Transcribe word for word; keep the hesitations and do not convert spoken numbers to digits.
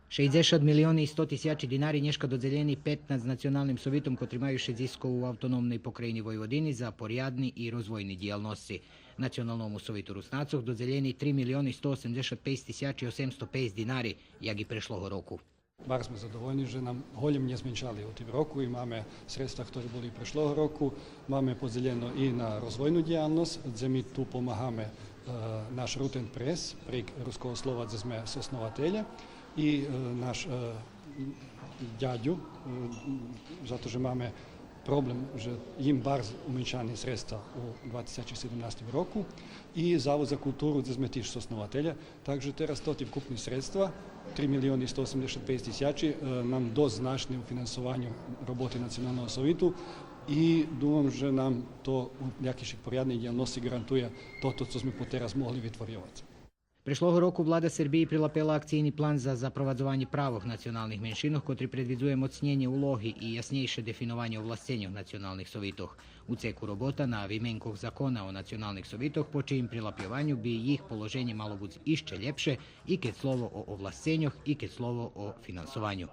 Шейдзешат милиони и сто тисячи динари нєшка додзелєни петнац националним совитом котри маю шедзиско у Автономней Покраїни Войводини за порядни и розвойни дїялносци. Националному совиту Руснацох додзелєни три милиони сто осемдзешат пейц тисячи осемсто пейц динари, як и прешлого року. Барз зме задовольни же нам голєм нє зменшали у тим року и маме средства хтори були и прешлого року, маме подзелєно и на розвойну дїялносц, дзе ми ту помагаме, е, наш Рутен Прес, прейґ Руского слова, дзе зме соснователє, и, е, наш, е, дядю, е, зато же маме проблем же їм барз уменшани средства у два тисячи седемнастим року, и Завод за културу, дзе зме тиж соснователє. Так же тераз тоти вкупни средства, три милиони сто осемдзешат пейц тисячи, е, нам досц значни у финансованю роботи Националного совиту и думам же нам то у якишик порядней дїялносци ґарантує тото цо зме потераз могли витворйовац. Прешлого року влада Сербиї прилапела акцийни план за запровадзованє правох националних меншинох, котри предвидзує моцнєнє улоги и яснєйше дефинованє овласценьох националних совитох. У цеку робота на вименкох закона о националних совитох поче им прилапйованю би їх положенє мало буц ище лєпше, и кед слово о овласценьох, и кед слово о финансованю.